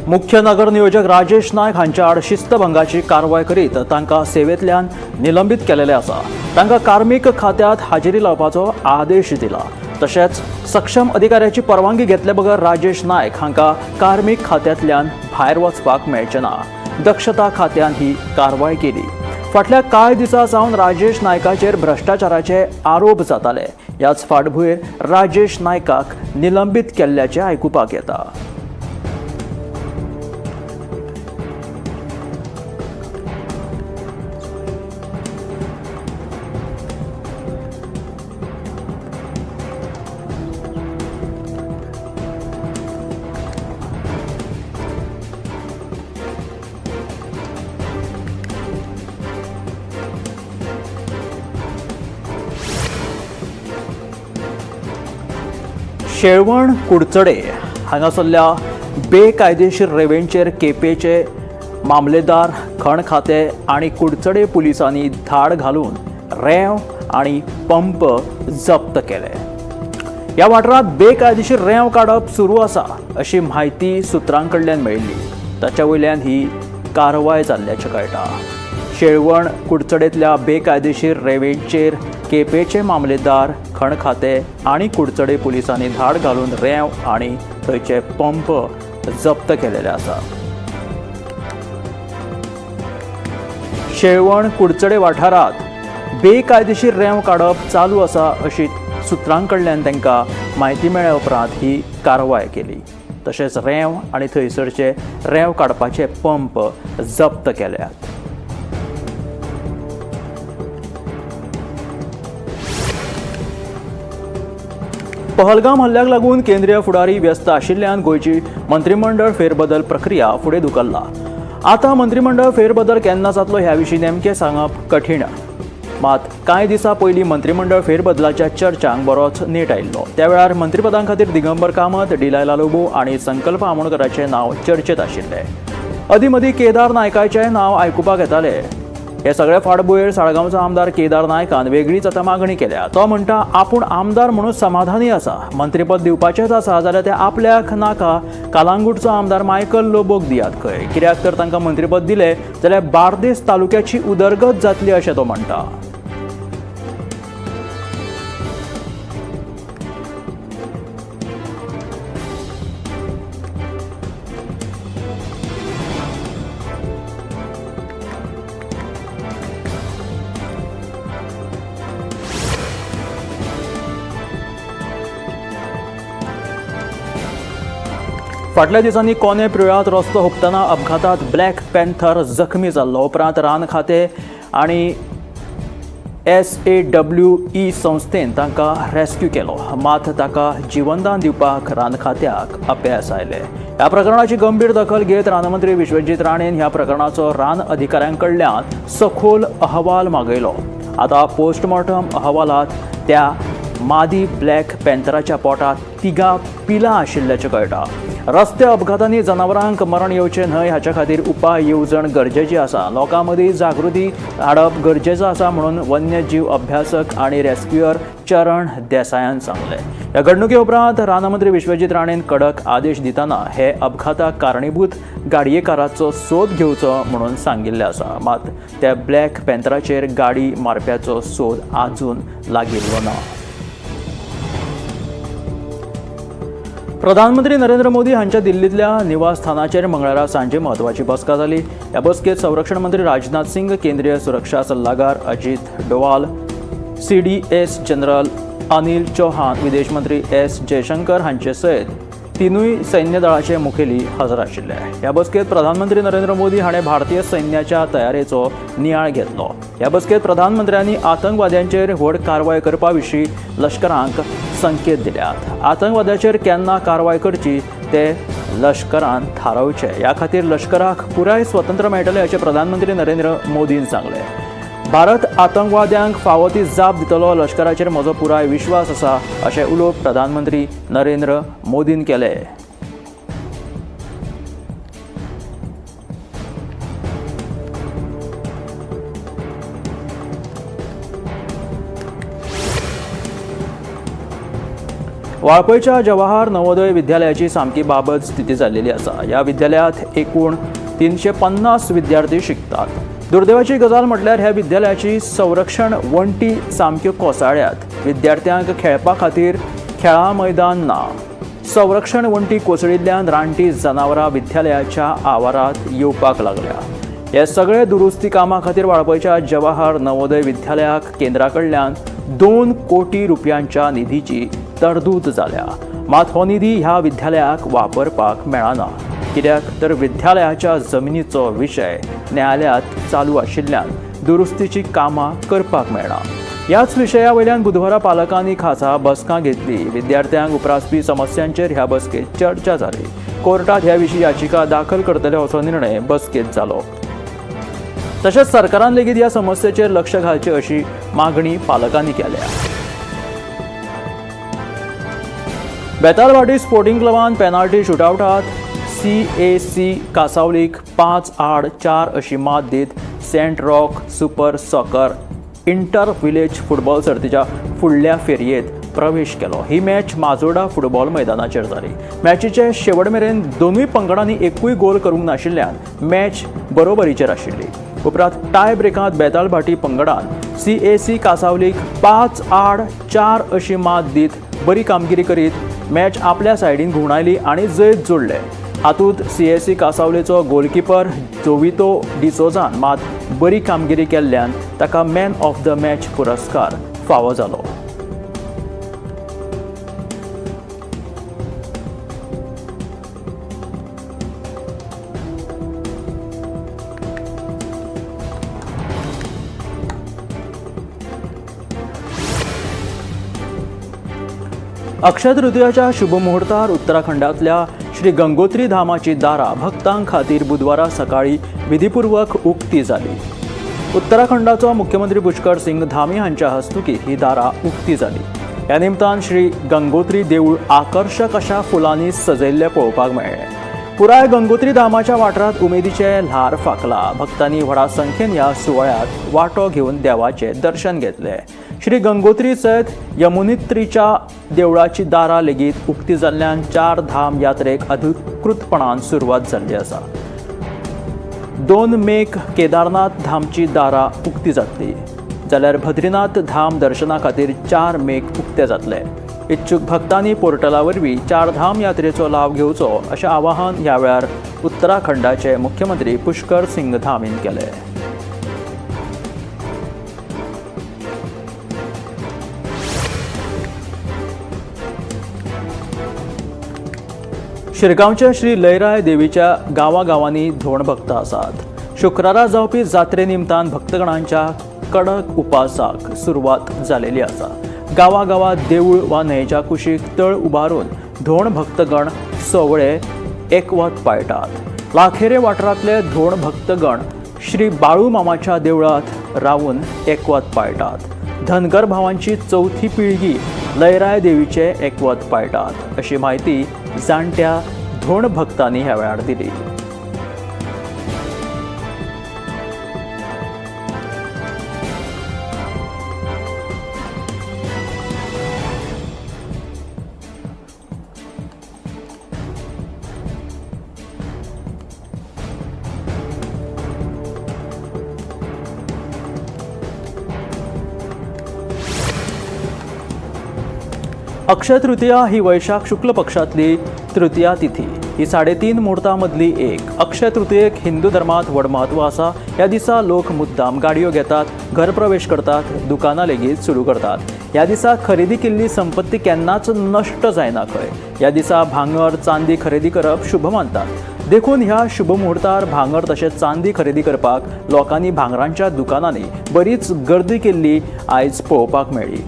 मुख्य नगर नियोजक राजेश नायक हांच्या आड शिस्तभंगाची कारवाय करीत तांकां सेवेंतल्यान निलंबीत केलेलें आसा. तांकां कार्मीक खात्यांत हाजेरी लावपाचो आदेश दिला. तशेंच सक्षम अधिकाऱ्याची परवानगी घेतले बगर राजेश नायक हांकां कार्मीक खात्यांतल्यान भायर वचपाक मेळचें ना. दक्षता खात्यान ही कारवाय केली. फाटल्या कांय दिसां सावन राजेश नायकाचेर भ्रश्टाचाराचे आरोप जाताले. ह्याच फाटभुंयेर राजेश नायकाक निलंबीत केल्ल्याचें आयकुपाक येता. शेळवण कुडचडे हांगासरल्या बेकायदेशीर रेवेंचेर केपेंचे मामलेदार, खण खाते आनी कुडचडे पुलिसांनी धाड घालून रेंव आनी पंप जप्त केले. ह्या वाठारांत बेकायदेशीर रेंव काडप सुरू आसा अशी म्हायती सुत्रां कडल्यान मेळिल्ली. ताच्या वयल्यान ही कारवाय जाल्ल्याचें कळटा. शेळवण कुडचडेंतल्या बेकायदेशीर रेंवेचेर केपेंचे मामलेदार, खण खाते आनी कुडचडे पुलिसांनी धाड घालून रेंव आनी थंयचे पंप जप्त केलेले आसा. शेळवण कुडचडे वाठारांत बेकायदेशीर रेंव काडप चालू आसा अशी सुत्रां कडल्यान तांकां म्हायती मेळ्ळ्या उपरांत ही कारवाय केली. तशेंच रेंव आनी थंयसरचे रेंव काडपाचे पंप जप्त केल्यात. पहलगाम हल्ल्याक लागून केंद्रीय फुडारी व्यस्त आशिल्ल्यान गोंयची मंत्रिमंडळ फेरबदल प्रक्रिया फुडें धुकल्ला. आतां मंत्रिमंडळ फेरबदल केन्ना जातलो ह्या विशीं नेमकें सांगप कठीण. मात कांय दिसां पयलीं मंत्रिमंडळ फेरबदलाच्या चर्चांक बरोच नेट आयिल्लो. त्या वेळार मंत्रीपदां खातीर दिगंबर कामत, डिलायला लोबो आनी संकल्प आमोणकराचें नांव चर्चेत आशिल्लें. अदीं मदीं केदार नायकाचेंय नांव आयकुपाक येतालें. हे सगळे फाटभुंयेर साळगांवचो आमदार केदार नायकान वेगळीच आतां मागणी केल्या. तो म्हणटा आपूण आमदार म्हणून समाधानी आसा. मंत्रीपद दिवपाचेंच आसा जाल्यार तें आपल्याक नाका, कालांगूटचो आमदार मायकल लोबोक दियात खंय. कित्याक तर तांकां मंत्रीपद दिलें जाल्यार बार्देस तालुक्याची उदरगत जातली अशें तो म्हणटा. फाटल्या दिसांनी कोने प्रियोळांत रस्तो हुपतना अपघातात ब्लॅक पॅन्थर जखमी जाल्लो. उपरांत रान खातें आनी SAWE संस्थेन तांकां रेस्क्यू केलो. मात ताका जिवनदान दिवपाक रान खात्याक अपेस आयलें. ह्या प्रकरणाची गंभीर दखल घेत रानमंत्री विश्वजीत राणेन ह्या प्रकरणाचो रान अधिकाऱ्यां कडल्यान सखोल अहवाल मागयलो. आतां पोस्टमॉर्टम अहवालात त्या मादी ब्लॅक पॅन्थराच्या पोटांत तिगां पिलां आशिल्ल्याचें कळटा. रस्ते अपघातांनी जनावरांक मरण येवचें न्हय हाच्या खातीर उपाय येवजण गरजेची आसा. लोकां मदीं जागृती हाडप गरजेचो आसा म्हणून वन्यजीव अभ्यासक आनी रेस्क्युअर चरण देसायान सांगलें. ह्या घडणुके उपरांत रानमंत्री विश्वजीत राणेन कडक आदेश दितना हे अपघाताक कारणीभूत गाडयेकाराचो सोद घेवचो म्हणून सांगिल्लें आसा. मात त्या ब्लॅक पॅन्थराचेर गाडी मारप्याचो सोद आजून लागिल्लो ना. प्रधानमंत्री नरेंद्र मोदी हांच्या दिल्लींतल्या निवासस्थानाचेर मंगळारा सांजे म्हत्वाची बसका जाली. ह्या बसकेत संरक्षण मंत्री राजनाथ सिंग, केंद्रीय सुरक्षा सल्लागार Ajit Doval, CDS general Anil Chauhan, विदेश मंत्री एस जयशंकर हांचे सयत तिनूय सैन्य दळाचे मुखेली हजर आशिल्ले. ह्या बसकेत प्रधानमंत्री नरेंद्र मोदी हाणें भारतीय सैन्याच्या तयारेचो नियाळ घेतलो. ह्या बसकेत प्रधानमंत्र्यांनी आतंकवाद्यांचेर व्हड कारवाय करपा विशीं लश्करांक संकेत दिल्यात. आतंकवाद्याचेर केन्ना कारवाय करची ते लश्करान थारावचे. ह्या खातीर लश्कराक पुराय स्वतंत्र मेळटलें अशें प्रधानमंत्री नरेंद्र मोदीन सांगलें. भारत आतंकवाद्यांक फावो ती जाप दितलो, लश्कराचेर म्हजो पुराय विश्वास आसा अशें उलोवप प्रधानमंत्री नरेंद्र मोदीन केलें. वाळपयच्या जवाहर नवोदय विद्यालयाची सामकी बाबत स्थिती जाल्लेली आसा. ह्या विद्यालयात एकूण 350 विद्यार्थी शिकतात. दुर्दैवाची गजाल म्हटल्यार ह्या विद्यालयाची संरक्षण वण्टी सामक्यो कोसळ्ळ्यात. विद्यार्थ्यांक खेळपा खातीर खेळां मैदान ना. संरक्षण वण्टी कोसळिल्ल्यान रानटी जनावरां विद्यालयाच्या आवारांत येवपाक लागल्या. हे सगळे दुरुस्ती कामा खातीर वाळपयच्या जवाहर नवोदय विद्यालयाक केंद्रा कडल्यान 2 कोटी रुपयांच्या निधीची तरतूद जाल्या. मात हो निधी ह्या विद्यालयाक वापरपाक मेळना, कित्याक तर विद्यालयाच्या जमिनीचो विशय न्यायालयांत चालू आशिल्ल्यान दुरुस्तीची कामां करपाक मेळना. ह्याच विशया वयल्यान बुधवारा पालकांनी खासा बसका घेतली. विद्यार्थ्यांक उप्रासपी समस्यांचेर ह्या बसकेत चर्चा जाली. कोर्टात ह्या विशीं याचिका दाखल करतले असो निर्णय बसकेत जालो. तशेंच सरकारान लेगीत ह्या समस्येचेर लक्ष घालचें अशी मागणी पालकांनी केल्या. बेतालभाटी स्पोर्टिंग क्लबान पेनाल्टी शुटआवटात CAC कासावलीक 5-4 अशी मात दीत Saint Roch super soccer inter village football सर्तीच्या फुडल्या फेरयेंत प्रवेश केलो. ही मॅच माजोर्डा फुटबॉल मैदानाचेर जाली. मॅचीचे शेवट मेरेन दोनूय पंगडांनी एकूय गोल करूंक नाशिल्ल्यान मॅच बरोबरीचेर आशिल्ली. उपरांत टाय ब्रेकांत बेतालभाटी पंगडान CAC कासावलीक 5-4 अशी मात दीत बरी कामगिरी करीत मॅच आपल्या सायडीन घुंवडायली आनी जैत जोडले. हातूंत CAC कासावलेचो गोलकीपर जोवितो डिसोजान मात बरी कामगिरी केल्ल्यान ताका मॅन ऑफ the match पुरस्कार फावो जालो. अक्षय तृतीयाच्या शुभमुहूर्तार उत्तराखंडातल्या श्री गंगोत्री धामाची दारां भक्तां खातीर बुधवारा सकाळी विधीपूर्वक उक्ती जाली. उत्तराखंडाचो मुख्यमंत्री पुष्कर सिंग धामी हांच्या हस्तुकीं ही दारां उक्ती जाली. ह्या निमतान श्री गंगोत्री देवूळ आकर्शक अशा फुलांनी सजयल्लें पळोवपाक मेळ्ळें. पुराय गंगोत्री धामाच्या वाठारांत उमेदीचें ल्हार फांकला. भक्तांनी व्हडा संख्येन ह्या सुवाळ्यांत वांटो घेवन देवाचें दर्शन घेतलें. श्री गंगोत्री सयत यमुनित्रीच्या देवळाची दारां लेगीत उक्ती जाल्ल्यान 4 धाम यात्रेक अधिकृतपणान सुरवात जाल्ली आसा. 2 मेक केदारनाथ धामची दारां उक्ती जातली, जाल्यार बद्रीनाथ धाम दर्शना खातीर 4 मेक उक्ते जातले. इच्छूक भक्तांनी पोर्टला वरवीं 4 धाम यात्रेचो लाव घेवचो अशें आवाहन ह्या वेळार उत्तराखंडाचे मुख्यमंत्री पुष्कर सिंग धामीन केलें. शिरगांवच्या श्री लयराय देवीच्या गांवागांवांनी धोण भक्त आसात. शुक्रारा जावपी जात्रे निमतान भक्तगणांच्या कडक उपासाक सुरवात जालेली आसा. गांवागांवांत देवूळ वा न्हंयेच्या कुशीक तळ उबारून धोण भक्तगण सवळे एकवत पाळटात. लाखेरे वाठारांतले धोण भक्तगण श्री बाळू मामाच्या देवळांत रावन एकवत पाळटात. धनगर भावांची 4थी पिळगी लयराय देवीचे एकवत पाळटात अशी म्हायती जाणट्या धोण भक्तांनी ह्या वेळार दिली. अक्षय तृतीया ही वैशाख शुक्ल पक्षातली तृतीया तिथी. ही 3.5 मुहूर्तांमदली एक. अक्षय तृतीयेक हिंदू धर्मांत व्हड म्हत्व आसा. ह्या दिसा लोक मुद्दाम गाडयो घेतात, घरप्रवेश करतात, दुकानां लेगीत सुरू करतात. ह्या दिसा खरेदी केल्ली संपत्ती केन्नाच नश्ट जायना खंय. ह्या दिसा भांगर चांदी खरेदी करप शुभ मानतात. देखून ह्या शुभ मुहूर्तार भांगर तशेंच चांदी खरेदी करपाक लोकांनी भांगरांच्या दुकानांनी बरीच गर्दी केल्ली आयज पळोवपाक मेळ्ळी.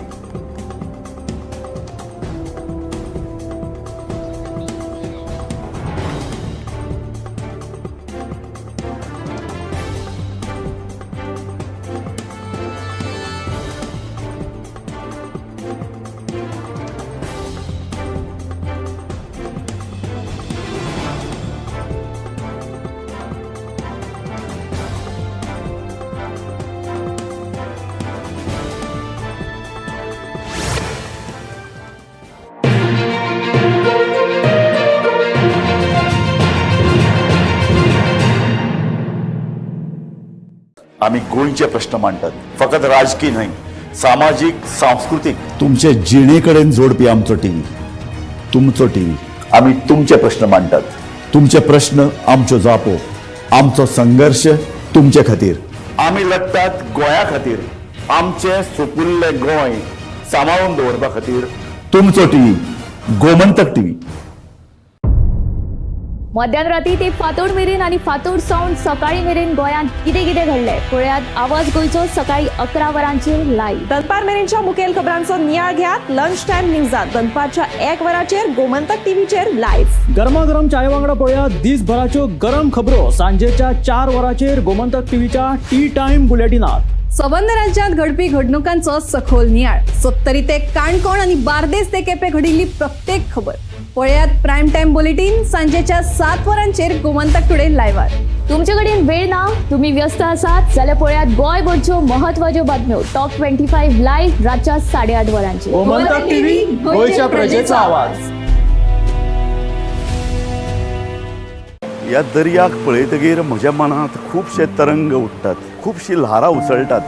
आमी गोंयचे प्रश्न मांडटात, फकत राजकीय न्हय, सामाजीक, सांस्कृतीक, तुमचे जिणे कडेन जोडपी आमचो टीव्ही, तुमचो टीव्ही. आमी तुमचे प्रश्न मांडटात, तुमचे प्रश्न आमच्यो जापो, आमचो संघर्श तुमचे खातीर. आमी लढटात गोंया खातीर, आमचें सुपुल्लें गोंय सांबाळून दवरपा खातीर. तुमचो टीव्ही, गोमंतक टीव्ही. मध्यान राती ते फांतोड मेरेन आनी फांतोड सावन सकाळी मेरेन गोंयांत कितें कितें घडलें पळयात आवाज गोंयचो सकाळी 11 वरांचेर लायव्ह. दनपार मेरेनच्या मुखेल खबरांचो नियाळ घेयात लंच टायम न्यूजात दनपारच्या 1 वराचेर गोमंतक टीव्हीचेर लायव्ह. गरमागरम चाये वांगडा पळोवया दिसभराच्यो गरम खबरो सांजेच्या 4 वरांचेर गोमंतक टीव्हीच्या टी टायम बुलेटिनात. सबंद राज्यात घडपी घडणुकांचो सखोल नियाळ, सत्तरी ते काणकोण आणि बार्देस ते केपे घडिल्ली प्रत्येक खबर पळयात प्रायम टाइम बुलेटिन सांजेच्या 7 वरांचेर गोमंतक टुडे लायव्हार. तुमचे कडेन वेळ ना, तुम्ही व्यस्त आसात जाल्यार पळयात गोंयभरच्यो महत्वाच्यो बातम्यो टॉप 25 लायव्ह रातच्या 8:30 वरांचेर. गोमंतक टीव्ही, गोंयच्या प्रजेचा आवाज. ह्या दर्याक पळयतगीर म्हज्या मनांत खुबशे तरंग उठ्ठात, खुबशीं ल्हारां उसळटात.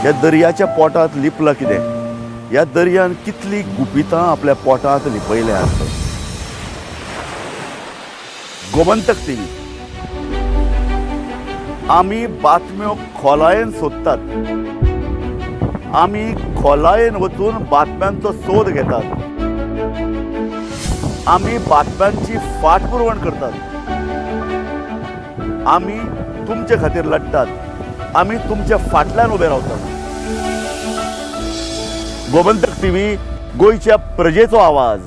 ह्या दर्याच्या पोटांत लिपलां कितें? ह्या दर्यान कितलीं गुपितां आपल्या पोटांत लिपयल्यांत? गोमंतक टीव्ही, आमी बातम्यो खोलायेन सोदतात, आमी खोलायेन वचून बातम्यांचो सोद घेतात, आमी बातम्यांची फाटपुरवण करतात. आमी तुमचे खातीर लढटात, आमी तुमच्या फाटल्यान उबे रावतात. गोमंतक टीव्ही, गोंयच्या प्रजेचो आवाज.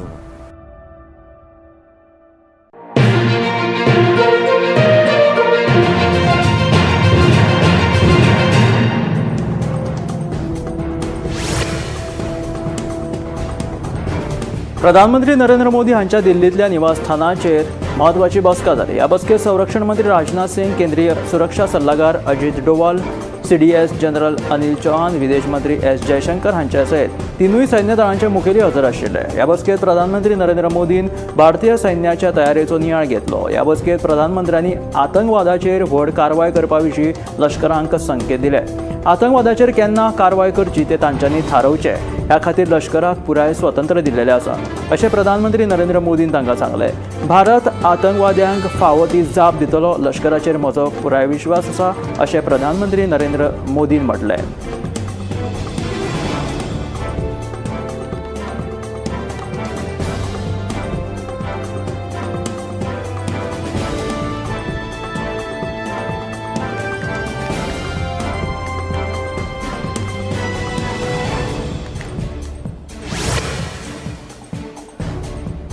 प्रधानमंत्री नरेंद्र मोदी हांच्या दिल्लींतल्या निवासस्थानाचेर म्हत्वाची बसका जाली. ह्या बसकेत संरक्षण मंत्री राजनाथ सिंग, केंद्रीय सुरक्षा सल्लागार Ajit Doval, CDS general Anil Chauhan, विदेश मंत्री एस जयशंकर हांच्या सयत तिनूय सैन्य दळांचे मुखेली हजर आशिल्ले. ह्या बसकेत प्रधानमंत्री नरेंद्र मोदीन भारतीय सैन्याच्या तयारेचो नियाळ घेतलो. ह्या बसकेत प्रधानमंत्र्यांनी आतंकवादाचेर व्हड कारवाय करपा विशीं लश्करांक संकेत दिले. आतंकवादाचेर केन्ना कारवाय करची ते तांच्यांनी थारोवचें, ह्या खातीर लश्कराक पुराय स्वतंत्र दिल्लेलें आसा अशें प्रधानमंत्री नरेंद्र मोदीन तांकां सांगलें. भारत आतंकवाद्यांक फावो ती जाप दितलो, लश्कराचेर म्हजो पुराय विश्वास आसा अशें प्रधानमंत्री नरेंद्र मोदीन म्हटलें.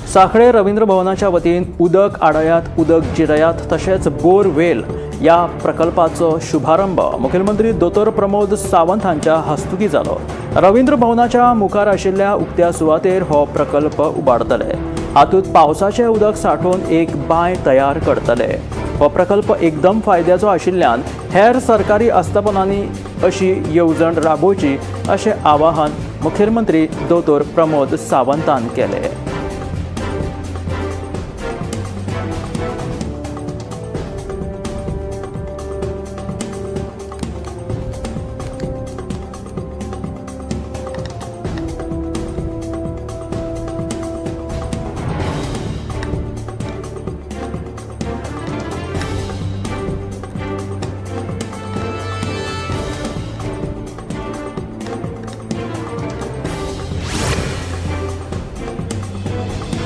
सांखळे रवींद्र भवनाच्या वतीन उदक आडयात उदक जिरयात तशेंच बोरवेल ह्या प्रकल्पाचो शुभारंभ मुखेलमंत्री दोतोर प्रमोद सावंत हांच्या हस्तुकीं जालो. रवींद्र भवनाच्या मुखार आशिल्ल्या उक्त्या सुवातेर हो प्रकल्प उबारतले. हातूंत पावसाचें उदक सांठोवन एक बांय तयार करतले. हो प्रकल्प एकदम फायद्याचो आशिल्ल्यान हेर सरकारी आस्थापनांनी अशी येवजण राबोवची अशें आवाहन मुखेलमंत्री दोतोर प्रमोद सावंतान केलें.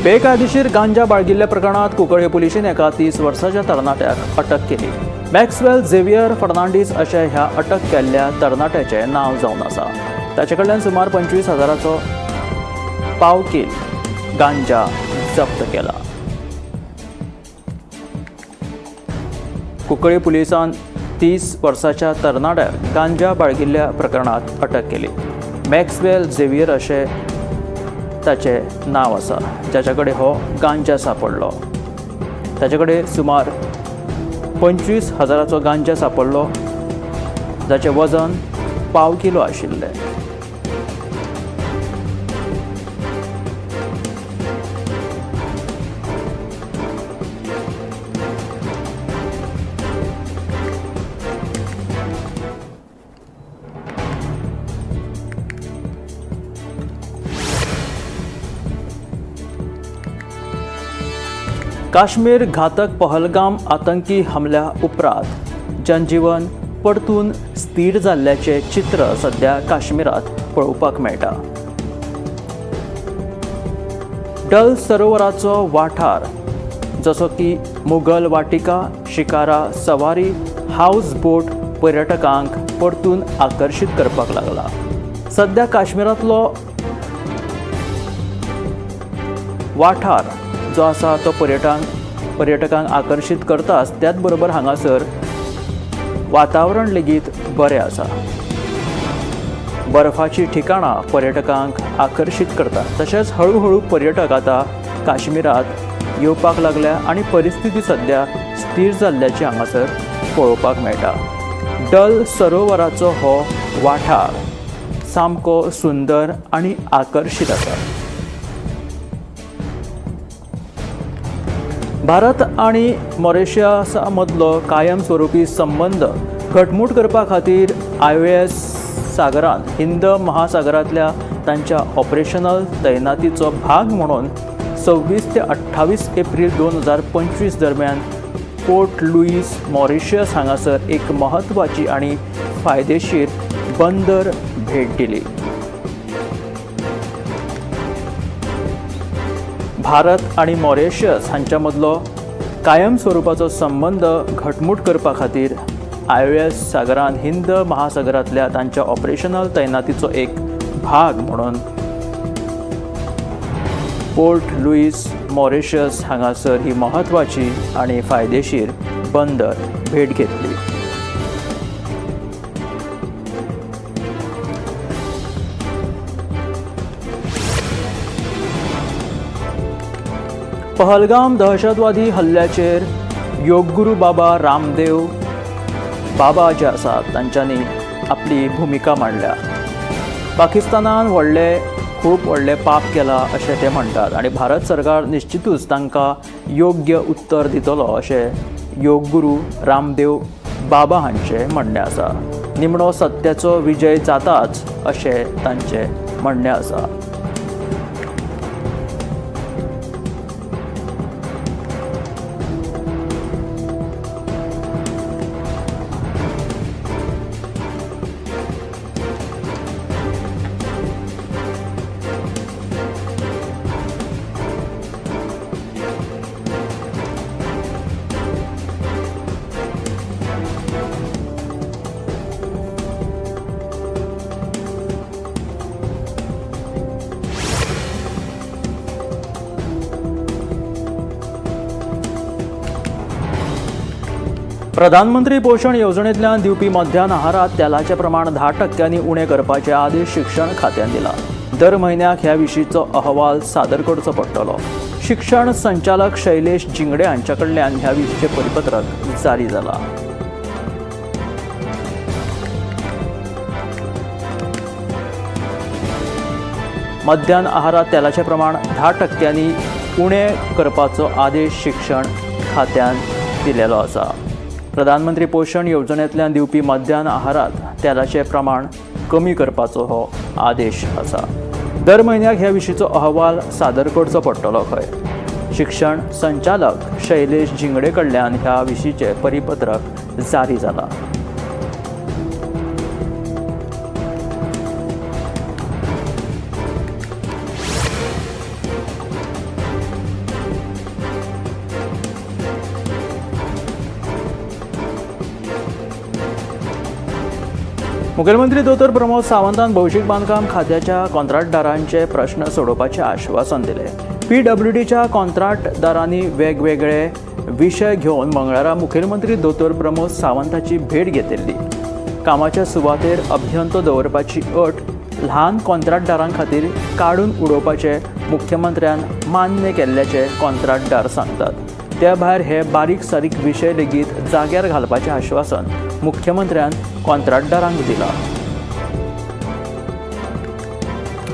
बेकायदेशीर गांजा बाळगिल्ल्या प्रकरणात कुंकळ्ळे पुलिशेन एका 30 वर्साच्या तरणाट्याक अटक केली. मॅक्सवेल झेवियर फर्नांडीस अशें ह्या अटक केल्ल्या तरणाट्याचें नांव जावन आसा. ताचे कडल्यान सुमार 25,000चो पाव कील गांजा जप्त केला. कुंकळ्ळे पुलिसान 30 वर्साच्या तरणाट्याक गांजा बाळगिल्ल्या प्रकरणात अटक केली. मॅक्सवेल झेवियर अशें ताचें नांव आसा, जाच्या कडेन हो गांजा सांपडलो. ताचे कडेन सुमार 25,000चो गांजा सांपडलो, जाचें वजन पाव किलो आशिल्लें. काश्मीर घातक पहलगाम आतंकी हमल्या उपरांत जनजीवन परतून स्थिर जाल्ल्याचें चित्र सध्या काश्मीरांत पळोवपाक मेळटा. डल सरोवराचो वाठार जसो की मुगल वाटिका, शिकारा सवारी, हावस बोट पर्यटकांक परतून आकर्शीत करपाक लागला. सध्या काश्मीरांतलो वाठार जो आसा तो पर्यटकांक आकर्शीत करताच, त्याच बरोबर हांगासर वातावरण लेगीत बरें आसा. बर्फाची ठिकाणां पर्यटकांक आकर्शीत करतात. तशेंच हळूहळू पर्यटक आतां काश्मीरांत येवपाक लागल्या आनी परिस्थिती सध्या स्थिर जाल्ल्याची हांगासर पळोवपाक मेळटा. डल सरोवराचो हो वाठार सामको सुंदर आनी आकर्शीत आसा. भारत आनी मॉरिशसा मदलो कायम स्वरुपी संबंद घटमूट करपा खातीर IOS सागरान हिंद महासागरांतल्या तांच्या ऑपरेशनल तैनातीचो भाग म्हणून 26 ते 28 एप्रील 2025 दरम्यान पोर्ट लुईस मॉरिशस हांगासर एक म्हत्वाची आनी फायदेशीर बंदर भेट दिली. भारत आनी मॉरिशस हांच्या मदलो कायम स्वरुपाचो संबंद घटमूट करपा खातीर IOS सागरान हिंद महासागरांतल्या तांच्या ऑपरेशनल तैनातीचो एक भाग म्हणून पोर्ट लुईस मॉरिशस हांगासर ही म्हत्वाची आनी फायदेशीर बंदर भेट घेतली. पहलगाम दहशतवादी हल्ल्याचेर योगगुरू बाबा रामदेव बाबा जे आसात तांच्यांनी आपली भुमिका मांडल्या. पाकिस्तानान व्हडले खूब व्हडले पाप केला अशें ते म्हणटात आनी भारत सरकार निश्चितूच तांकां योग्य उत्तर दितलो अशें योगगुरू रामदेव बाबा हांचें म्हणणें आसा. निमणो सत्याचो विजय जाताच अशें तांचें म्हणणें आसा. प्रधानमंत्री पोशण येवजणेंतल्यान दिवपी मध्यान आहारात तेलाचें प्रमाण 10% उणें करपाचे आदेश शिक्षण खात्यान दिला. दर म्हयन्याक ह्या विशींचो अहवाल सादर करचो पडटलो. शिक्षण संचालक शैलेश झिंगडे हांच्या कडल्यान ह्या विशींचें परिपत्रक जारी जालां. मध्यान आहारात तेलाचें प्रमाण 10% उणें करपाचो आदेश शिक्षण खात्यान दिलेलो आसा. प्रधानमंत्री पोशण येवजणेंतल्यान दिवपी मध्यान आहारात तेलाचें प्रमाण कमी करपाचो हो आदेश आसा. दर म्हयन्याक ह्या विशींचो अहवाल सादर करचो पडटलो खंय. शिक्षण संचालक शैलेश झिंगडे कडल्यान ह्या विशींचें परिपत्रक जारी जालां. मुखेलमंत्री दोतोर प्रमोद सावंतान भौशीक बांदकाम खात्याच्या कॉन्त्राटदारांचे प्रश्न सोडोवपाचें आश्वासन दिलें. PWDच्या कॉन्त्राटदारांनी वेगवेगळे विशय घेवन मंगळारा मुखेलमंत्री दोतोर प्रमोद सावंताची भेट घेतिल्ली. कामाच्या सुवातेर अभियंतो दवरपाची अट ल्हान कॉन्त्राटदारां खातीर काडून उडोवपाचें मुख्यमंत्र्यान मान्य केल्ल्याचें कॉन्त्राटदार सांगतात. त्या भायर हे बारीक सारीक विशय लेगीत जाग्यार घालपाचें आश्वासन मुख्यमंत्र्यान कॉन्त्राटदारांक दिलां.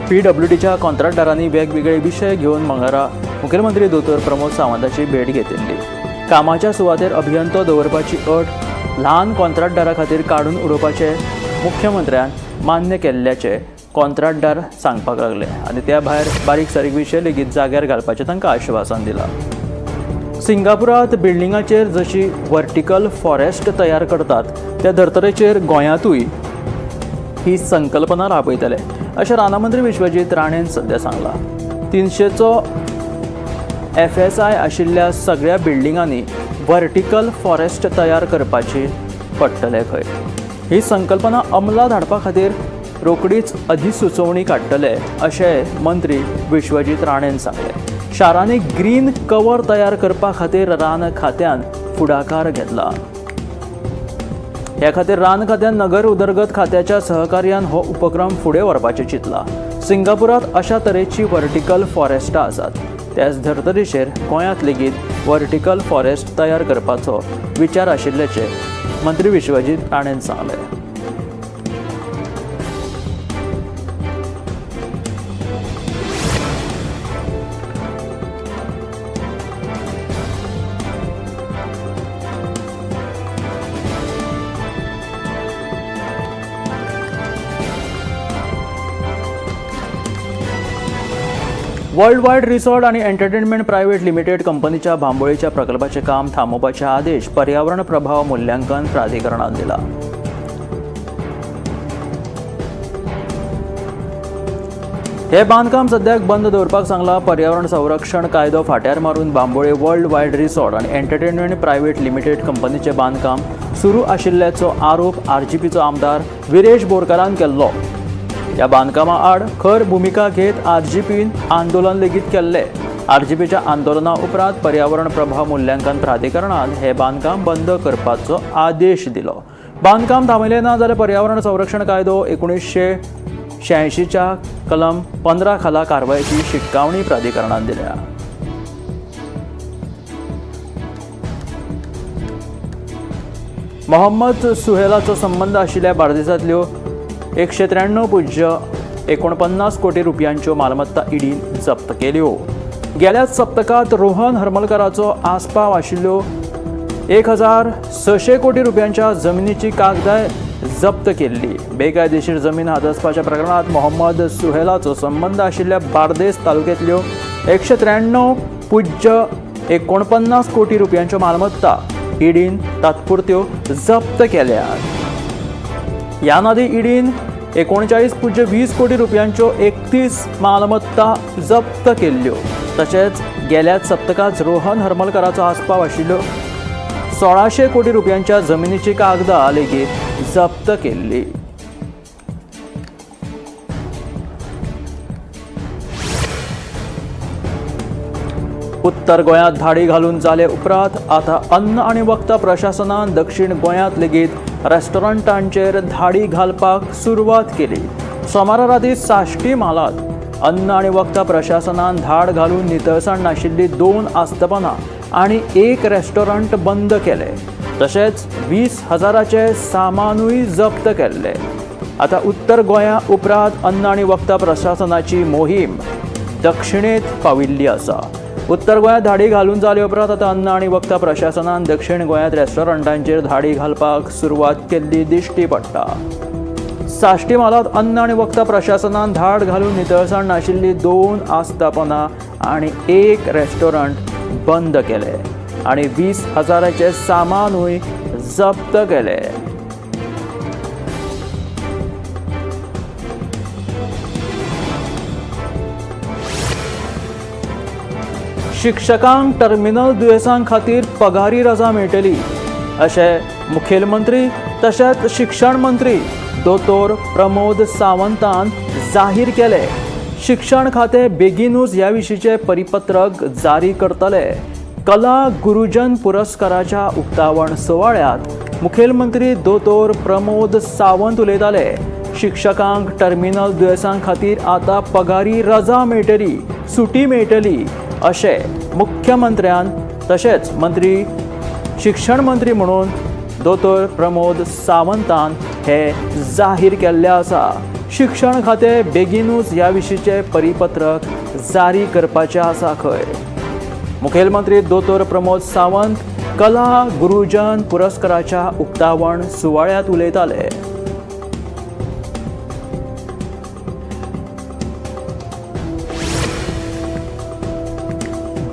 PWDच्या कॉन्त्राटदारांनी वेगवेगळे विशय घेवन मंगळारा मुखेलमंत्री दोतोर प्रमोद सावंताची भेट घेतिल्ली. कामाच्या सुवातेर अभियंतो दवरपाची अट ल्हान कॉन्त्राटदारा खातीर काडून उडोवपाचें मुख्यमंत्र्यान मान्य केल्ल्याचें कॉन्त्राटदार सांगपाक लागले आनी त्या भायर बारीक सारीक विशय लेगीत जाग्यार घालपाचें तांकां आश्वासन दिलां. सिंगापुरात बिल्डिंगाचेर जशी वर्टिकल फॉरेस्ट तयार करतात त्या धर्तरेचेर गोंयांतूय ही संकल्पना राबयतले अशें रानमंत्री विश्वजीत राणेन सध्या सांगलां. 300चो FSI आशिल्ल्या सगळ्या बिल्डिंगांनी वर्टिकल फॉरेस्ट तयार करपाची पडटले खंय. ही संकल्पना अंमलात हाडपा खातीर रोखडीच अधिसुचोवणी काडटले अशें मंत्री विश्वजीत राणेन सांगलें. शारांनी ग्रीन कवर तयार करपा खातीर रान खात्यान फुडाकार घेतला. ह्या खातीर रान खात्यान नगर उदरगत खात्याच्या सहकार्यान हो उपक्रम फुडें व्हरपाचें चिंतलां. सिंगापुरात अशा तरेची वर्टिकल फॉरेस्टां आसात, त्याच धर्तरेचेर गोंयांत लेगीत वर्टिकल फॉरेस्ट तयार करपाचो विचार आशिल्ल्याचें मंत्री विश्वजीत राणेन सांगलें. वर्ल्ड वायड रिसॉर्ट आनी एंटरटेनमेंट प्रायव्हेट लिमिटेड कंपनीच्या बांबोळीच्या प्रकल्पाचें काम थांबोवपाचे आदेश पर्यावरण प्रभाव मूल्यांकन प्राधिकरणान दिला. हे बांदकाम सद्याक बंद दवरपाक सांगला. पर्यावरण संरक्षण कायदो फाट्यार मारून बांबोळे वर्ल्ड वायड रिसॉर्ट आनी एंटरटेनमेंट प्रायव्हेट लिमिटेड कंपनीचें बांदकाम सुरू आशिल्ल्याचो आरोप आरजीपीचो आमदार विरेश बोरकारान केल्लो. ह्या बांदकामा आड खर भुमिका घेत आरजीपीन आंदोलन लेगीत केल्लें. आरजीपीच्या आंदोलना उपरांत पर्यावरण प्रभाव मूल्यांकन प्राधिकरणान हे बांदकाम बंद करपाचो आदेश दिलो. बांदकाम थांबयलें ना जाल्यार पर्यावरण संरक्षण कायदो 1986च्या कलम 15 खाला कारवायेची शिटकावणी प्राधिकरणान दिल्या. मोहम्मद सुहेलाचो संबंद आशिल्ल्या बार्देसांतल्यो 193.49 कोटी रुपयांच्यो मालमत्ता ईडीन जप्त केल्यो. गेल्याच सप्तकांत रोहन हरमलकराचो आस्पाव आशिल्ल्यो 1600 कोटी रुपयांच्या जमिनीची कागदां जप्त केल्ली. बेकायदेशीर जमीन हातासपाच्या प्रकरणांत मोहम्मद सुहेलाचो संबंद आशिल्ल्या बार्देस तालुक्यांतल्यो 193.49 कोटी रुपयांच्यो मालमत्ता ईडीन तात्पुरत्यो जप्त केल्यात. ह्या नदी ईडीन 39.20 कोटी रुपयांच्यो 31 मालमत्ता जप्त केल्ल्यो. तशेंच गेल्याच सप्तकांत रोहन हरमलकराचो आस्पाव आशिल्ल्यो 1600 कोटी रुपयांच्या जमिनीची कागदां लेगीत जप्त केल्ली. उत्तर गोंयांत धाडी घालून जाले उपरांत आतां अन्न आनी वखदां प्रशासनान दक्षिण गोंयांत लेगीत रेस्टॉरंटांचेर धाडी घालपाक सुरवात केली. सोमारा राती साश्टी म्हालांत अन्न आनी वखदां प्रशासनान धाड घालून नितळसाण नाशिल्ली 2 आस्थापनां आनी 1 रेस्टॉरंट बंद केले. तशेंच 20,000चें सामानूय जप्त केल्लें. आतां उत्तर गोंया उपरांत अन्न आनी वखदां प्रशासनाची मोहीम दक्षिणेंत पाविल्ली आसा. उत्तर गोंयांत धाडी घालून जाले उपरांत आतां अन्न आनी वखदां प्रशासनान दक्षिण गोंयांत रेस्टॉरंटांचेर धाडी घालपाक सुरवात केल्ली दिश्टी पडटा. साश्टी म्हालांत अन्न आनी वखदां प्रशासनान धाड घालून नितळसाण नाशिल्ली 2 आस्थापनां आनी 1 रेस्टॉरंट बंद केले आनी 20,000चें सामानूय जप्त केले. शिक्षकांक टर्मिनल दुयेंसां खातीर पगारी रजा मेळटली अशें मुखेलमंत्री तशेंच शिक्षण मंत्री दोतोर प्रमोद सावंतान जाहीर केलें. शिक्षण खातें बेगीनूच ह्या विशींचें परिपत्रक जारी करतले. कला गुरुजन पुरस्काराच्या उक्तावण सुवाळ्यांत मुखेलमंत्री दोतोर प्रमोद सावंत उलयताले. शिक्षकांक टर्मिनल दुयेंसां खातीर आतां पगारी रजा मेळटली, सुटी मेळटली अशें मुख्यमंत्र्यान तशेंच मंत्री शिक्षण मंत्री म्हणून दोतोर प्रमोद सावंतान हे जाहीर केल्लें आसा. शिक्षण खातें बेगीनूच ह्या विशींचें परिपत्रक जारी करपाचें आसा खंय. मुखेलमंत्री दोतोर प्रमोद सावंत कला गुरुजन पुरस्काराच्या उक्तावण सुवाळ्यांत उलयताले.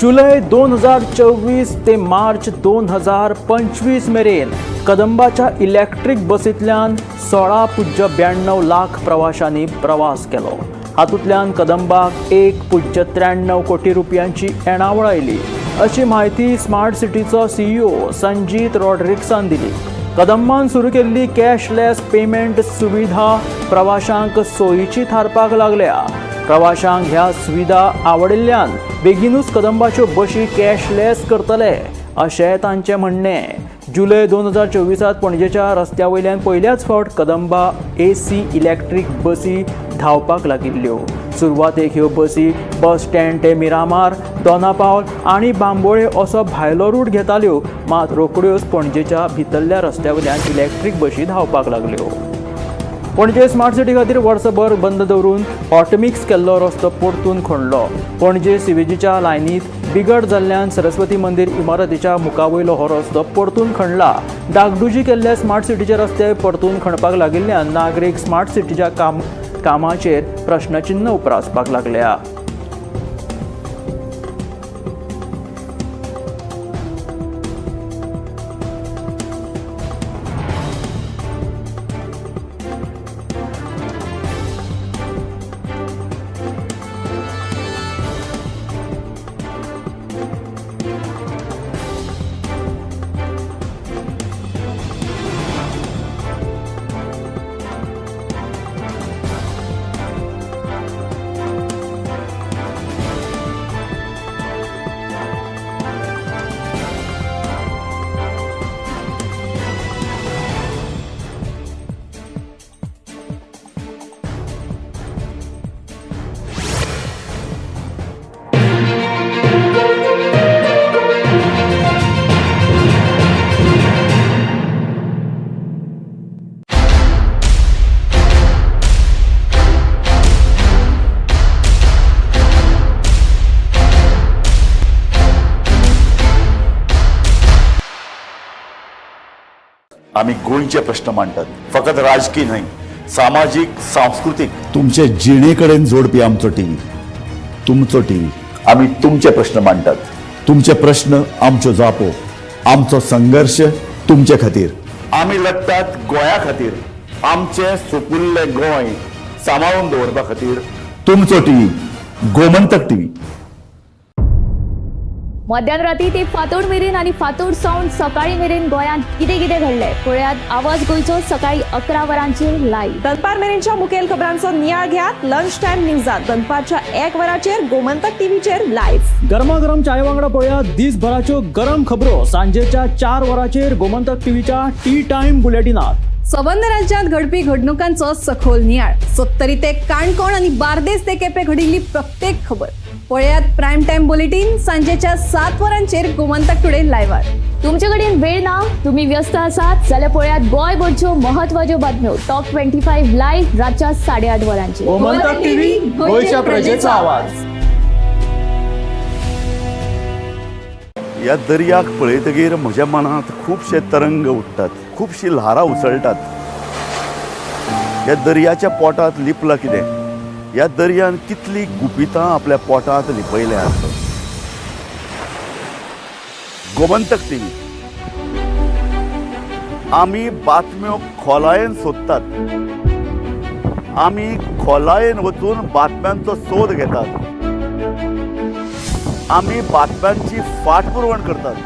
जुलय 2024 ते मार्च 2025 मेरेन कदंबाच्या इलेक्ट्रीक बसींतल्यान 16.92 लाख प्रवाशांनी प्रवास केलो. हातूंतल्यान कदंबाक 1.93 कोटी रुपयांची येणावळ आयली अशी म्हायती स्मार्ट सिटीचो सीईओ संजीत रॉड्रिक्सान दिली. कदंबान सुरू केल्ली कॅशलेस पेमेंट सुविधा प्रवाशांक सोयीची थारपाक लागल्या. प्रवाशांक ह्या सुविधा आवडिल्ल्यान बेगीनूच कदंबाच्यो बशी कॅशलेस करतले अशें तांचें म्हणणें. जुलय 2024 पणजेच्या रस्त्या वयल्यान पयल्याच फावट कदंबा एसी इलेक्ट्रीक बसी धांवपाक लागिल्ल्यो. सुरवातेक ह्यो बसी बस स्टँड ते मिरामार, दोनापावल आनी बांबोळे असो भायलो रूट घेताल्यो. मात रोखड्योच पणजेच्या भितरल्या रस्त्या वयल्यान इलेक्ट्रीक बशी धांवपाक लागल्यो. पणजे स्मार्ट सिटी खातीर वर्सभर बंद दवरून हॉटमिक्स केल्लो रस्तो परतून खणलो. पणजे सिवेजीच्या लायनीत बिगड जाल्ल्यान सरस्वती मंदीर इमारतीच्या मुखावयलो हो रस्तो परतून खणला. डागडुजी केल्ल्या स्मार्ट सिटीचे रस्ते परतून खणपाक लागिल्ल्यान नागरीक स्मार्ट सिटीच्या कामाचेर प्रश्नचिन्न उप्रासपाक लागल्या. आमी गोंयचे प्रश्न मांडटात, फकत राजकी न्हय, सामाजीक, सांस्कृतीक, तुमचे जिणे कडेन जोडपी आमचो टीव्ही, तुमचो टीव्ही. आमी तुमचे प्रश्न मांडटात, तुमचे प्रश्न आमच्यो जापो, आमचो संघर्श तुमचे खातीर. आमी लडटात गोंया खातीर, आमचें सुपुल्लें गोंय सांबाळून दवरपा खातीर. तुमचो टीव्ही, गोमंतक टीव्ही. मध्यान राती ते फांतोड मेरेन आनी फांतोड सावन सकाळी मेरेन गोंयांत कितें कितें घडलें पळयात आवाज गोंयचो सकाळी 11 वरांचेर लायव्ह. दनपार मेरेनच्या मुखेल खबरांचो नियाळ घेयात लंच टायम न्यूजात दनपारच्या 1 वराचेर गोमंतक टीव्हीचेर लायव्ह. गरमागरम चाये वांगडा पळया दिसभराच्यो गरम खबरो सांजेच्या 4 वरांचेर गोमंतक टीव्हीच्या टी टायम बुलेटिनात. सबंद राज्यांत घडपी घडणुकांचो सखोल नियाळ. सत्तरी ते काणकोण आनी बार्देस ते केपें घडिल्ली प्रत्येक खबर पळयात प्रायम टायम बुलेटीन सांजेच्या 7 वरांचेर गोमंतक टुडे लायव्हार. तुमचे कडेन वेळ ना, तुम्ही व्यस्त आसात जाल्यार पळयात गोंयभरच्यो म्हत्वाच्यो बातम्यो टॉप 25 लायव्ह रातच्या 8:30 वरांचेर. गोमंतक टीव्ही, गोंयच्या प्रजेचा आवाज. ह्या दर्याक पळयतगीर म्हज्या मनांत खुबशे तरंग उठ्ठात, खुबशीं ल्हारां उसळटात. ह्या दर्याच्या पोटांत लिपलां कितें? ह्या दर्यान कितलीं गुपितां आपल्या पोटांत लिपयल्यांत? गोमंतक टीव्ही, आमी बातम्यो खोलायेन सोदतात, आमी खोलायेन वचून बातम्यांचो सोद घेतात, आमी बातम्यांची फाटपुरवण करतात.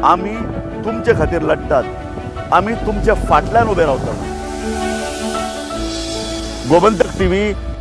आमी तुमचे खातीर लडटात, आमी तुमच्या फाटल्यान उबे रावतात. गोमंतक टीव्ही.